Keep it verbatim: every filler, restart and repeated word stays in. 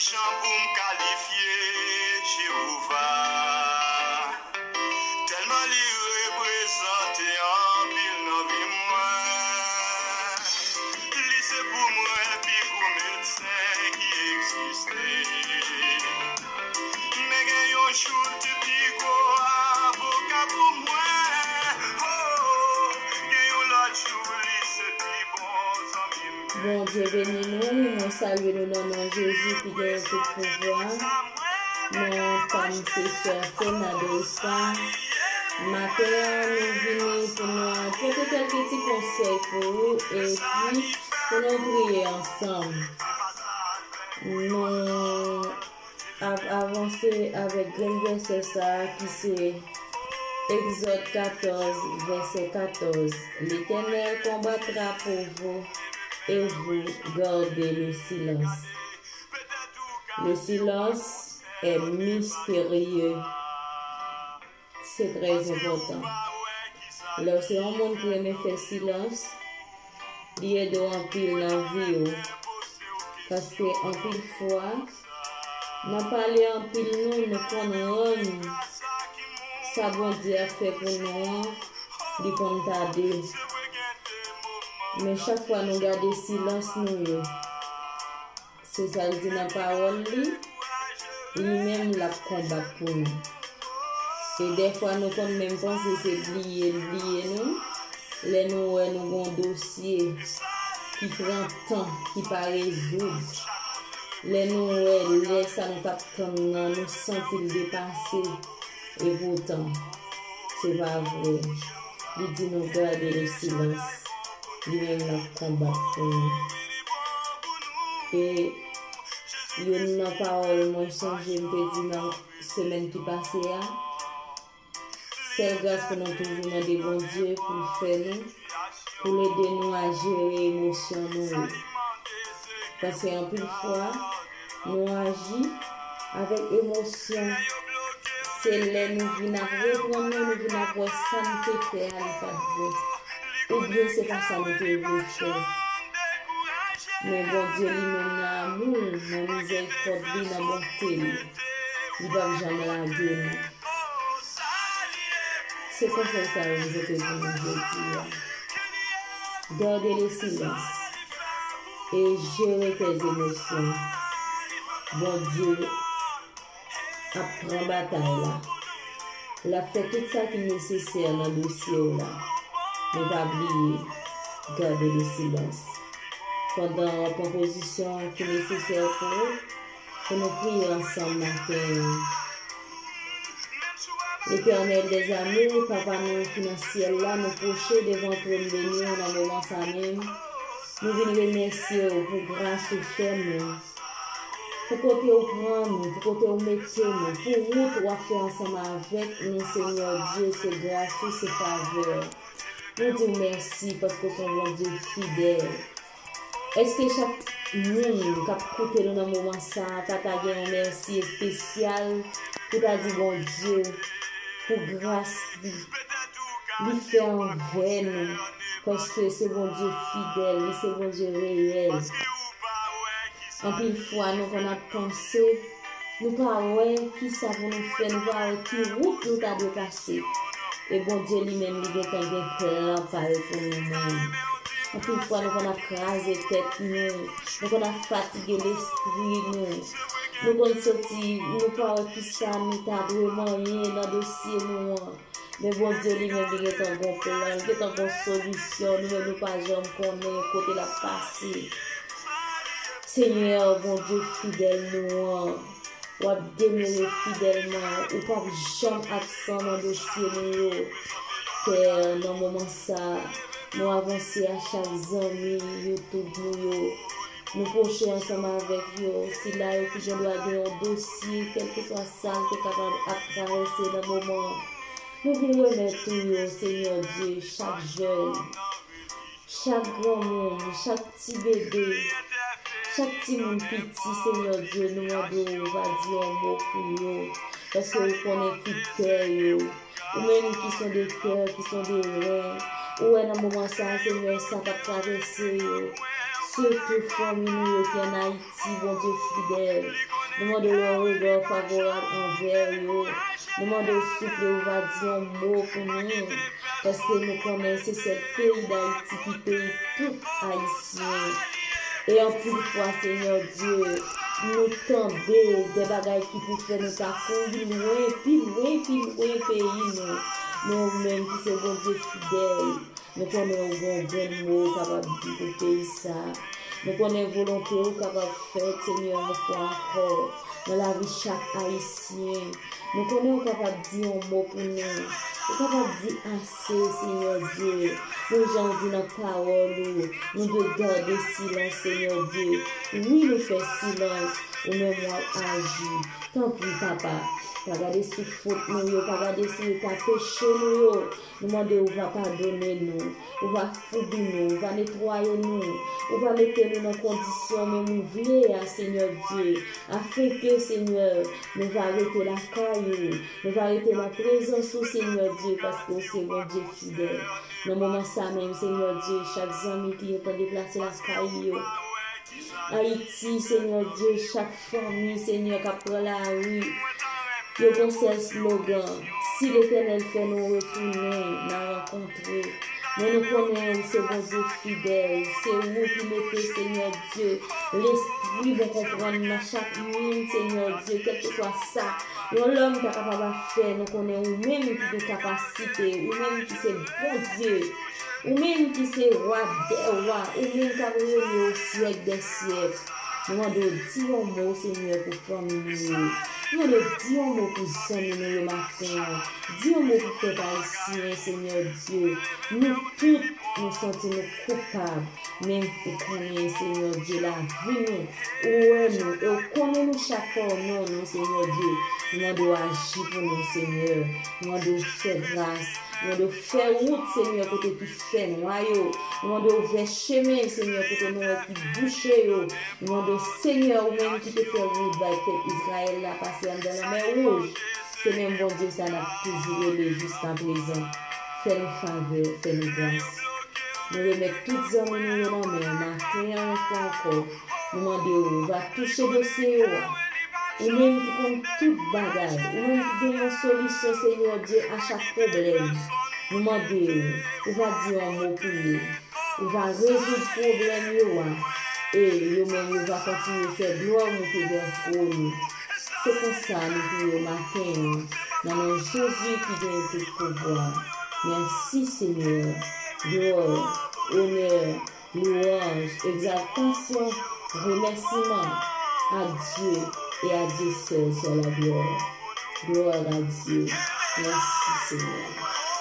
Jan pou m kalifye Jewova, tèlman li reprezante anpil nan vi mwen. Li se pou mwen pi gwo medsen ki egziste. Men gen yon jou l te pi gwo avoka pou mwen. Oh, gen yon lòt jou li se pi bon zanmi m. Bondye beni nou. Mwen salye nou nan non Jezi ki gen tout pouvwa. Non pa m se sè Fernanda Espa. Maten an, nou vini pou nou pote kèlke ti konsèy pou ou epi pou nou priye ansanm. Nou ap avanse avèk grenn vèsè sa a ki se Egzòd katòz, vèsè katòz. L'Éternel combattra pour vous et vous gardez le silence. Le silence est mystérieux. Se trè enpòtan. Lè w se yon moun ki renmen fè silans, li ede w anpil nan vi w. Paske anpil fwa, nan pale anpil nou, nou konn rann sa Bondye ap fè pou nou an, li konn tade. Men chak fwa nou gade silans nou yo, se sa l di nan pawòl li, li menm l ap konbat pou nou. E dèfwa nou konn menm panse se bliye l bliye nou, lè nou wè nou gon dosye ki pran tan, ki pa rezoud, lè nou wè lè sa nou t ap tann nan, nou santi l depase, epoutan, se pa vre. Li di nou gade le silans, li menm l ap konbat pou nou. E youn nan pawòl mwen sonje m te di nan semèn ki pase a, sèl gras pou nou toujou mande Bondye pou l fè nou, pou l ede nou a jere emosyon nou yo. Paske anpil fwa, nou aji avèk emosyon. Se lè nou vin ap reprann nou, nou vin ap wè sa n te fè a, li pa t bon. Oubyen se pa sa nou te vle fè. Men Bondye li menm nan amou l, nan mizèrikòd li, nan bonte l, li p ap janm lage nou. Se konsèy sa yo m pote pou nou jodi a. Garde le silence et gérer tes émotions. Bondye ap pran batay la. L ap fè tout sa ki nesesè nan dosye w la. Men pa bliye, garde le silence. Pandan w ap pran pozisyon ki nesesè pou ou, pou nou priye ansanm maten an. Letènèl dèzame, Papa nou ki nan syèl la, nou pwoche devan twòn beni w nan moman sa menm. Nou vin remèsye w pou gras ou fè nou, pou kote w pran nou, pou kote w mete nou, pou wout w ap fè ansanm avèk nou, Senyè Dye, se gras ou, se favè w. Nou di w mèsi paske w se yon Bondye fidèl. Èske chak moun k ap koute nou nan moman sa a pa ta gen yon mèsi espesyal pou ta di Bondye pou gras li, li fè anvè nou? Paske se Bondye fidèl, li se Bondye reyèl. Anpil fwa, nou konn ap panse, nou pa wè kisa pou nou fè, nou pa wè ki wout nou ta dwe pase. E Bondye li menm, li gentan gen plan pa l pou nou menm. Anpil fwa, nou konn ap kraze tèt nou, nou konn ap fatige lespri nou. Nou konn santi nou pa wè kisa nou ta dwe manyen nan dosye nou an. Men Bondye li menm, li gentan gon plan, li gentan gon solisyon, nou menm nou pa janm konnen kote l ap pase. Senyè, Bondye fidèl nou an, w ap demere fidèlman, ou p ap janm absan nan dosye nou yo. Pè, nan moman sa, nou avanse a chak zanmi YouTube nou yo. Nou pwoche ansanm avèk yo, sila yo ki gendwa gen yon dosye, kèlkeswa sa l te kapab ap travèse nan moman an. Nou vin remèt ou yo, Senyè Dye, chak jèn, chak granmoun, chak ti bebe, chak timoun piti, Senyè Dye, nou mande w va di yon mo pou yo, paske ou konnen ki kè yo. Ou menm ki sonde kè, ki sonde ren, ou wè nan moman sa a, Senyè, sa k ap travèse yo. Sitou fanmi nou yo ki ann Ayiti, Bondye fidèl. Nou mande w yon rega favorab anvè yo. Nou mande w, souple, ou va di yon mo pou nou. Paske nou konnen se sèl peyi Dayiti ki peyi tout Ayisyen. E anpil fwa, Senyè Dye, nou tande de bagay ki pou fè nou ta kouri lwen, pi lwen, pi lwen peyi nou. Men ou menm ki se Bondye fidèl, nou konnen ou gen yon grenn mo ou kapab di pou peyi sa. Nou konnen volonte ou kapab fèt, Senyè, yon fwa ankò, nan lavi chak Ayisyen. Nou konnen ou kapab di yon mo pou nou. Ou kapab di ase, Senyè Dye. Men jan ou di nan pawòl ou, nou dwe gade silans, Senyè Dye. Wi, nou fè silans, ou menm w ap aji. Tanpri, Papa, pa gade sou fot nou yo, pa gade sou eta peche nou yo. Nou mande ou va padone nou, ou va foubi nou, ou va netwaye nou, ou va mete nou nan kondisyon menm ou vle a, Senyè Dye, afenke, Senyè, nou va rete lakay ou, nou va rete nan prezans ou, Senyè Dye, paske ou se Bondye fidèl. Nan moman sa menm, Senyè Dye, chak zanmi ki gentan deplase lakay yo, Ayiti, Senyè Dye, chak fanmi, Senyè, k ap pran lari, yo gon sèl slogan: Si Letènèl fè nou retounen, n a rankontre. Men nou konnen ou se Bondye fidèl, se ou ki mete, Senyè Dye, lespri bon konprann nan chak moun, Senyè Dye, kèlkeswa sa yon lòm ta kapab ap fè, nou konnen ou menm ki gen kapasite, ou menm ki se Bondye, ou menm ki se Wa dè wa, ou menm k ap reye o syèk dè syèk. Nou mande w di yon mo, Senyè, pou fanmi nou yo. Nou mande w di yon mo pou zanmi nou yo maten an. Di yon mo pou pèp ayisyen, Senyè Dye. Nou tout, nou santi nou koupab. Men ou konnen, Senyè Dye, lavi nou. Ou wè nou, e ou konnen nou chak pa w non, non, Senyè Dye. Nou mande w aji pou nou, Senyè. Nou mande w fè gras. Nou mande w fè wout, Senyè, kote ki fè nwa yo. Nou mande w ouvè chemen, Senyè, kote nou wè ki bouche yo. Nou mande w, Senyè, ou menm ki te fè wout bay pèp Izrayèl la pase anndan Lanmè Wouj. Se menm Bondye sa n ap toujou rele jiskaprezan. Fè nou favè, fè nou gras. Nou remèt tout zanmi nou yo nan men w maten an yon fwa ankò. Nou mande w, ou va touche dosye yo a. Ou menm ki konn tout bagay, ou menm ki gen yon solisyon, Senyè Dye, a chak pwoblèm. Nou mande w, ou va di yon mo pou yo. Ou va rezoud pwoblèm yo a. E yo menm yo va kontinye fè glwa w monte vè twòn ou. Se konsa nou priye w maten an, nan non Jezi ki genyen tout pouvwa. Mèsi, Senyè. Glwa, onè, louwanj, egzaltasyon, remèsiman a Dye e a Dye sèl soit la gloire. Gloire à Dieu. Mèsi, Senyè.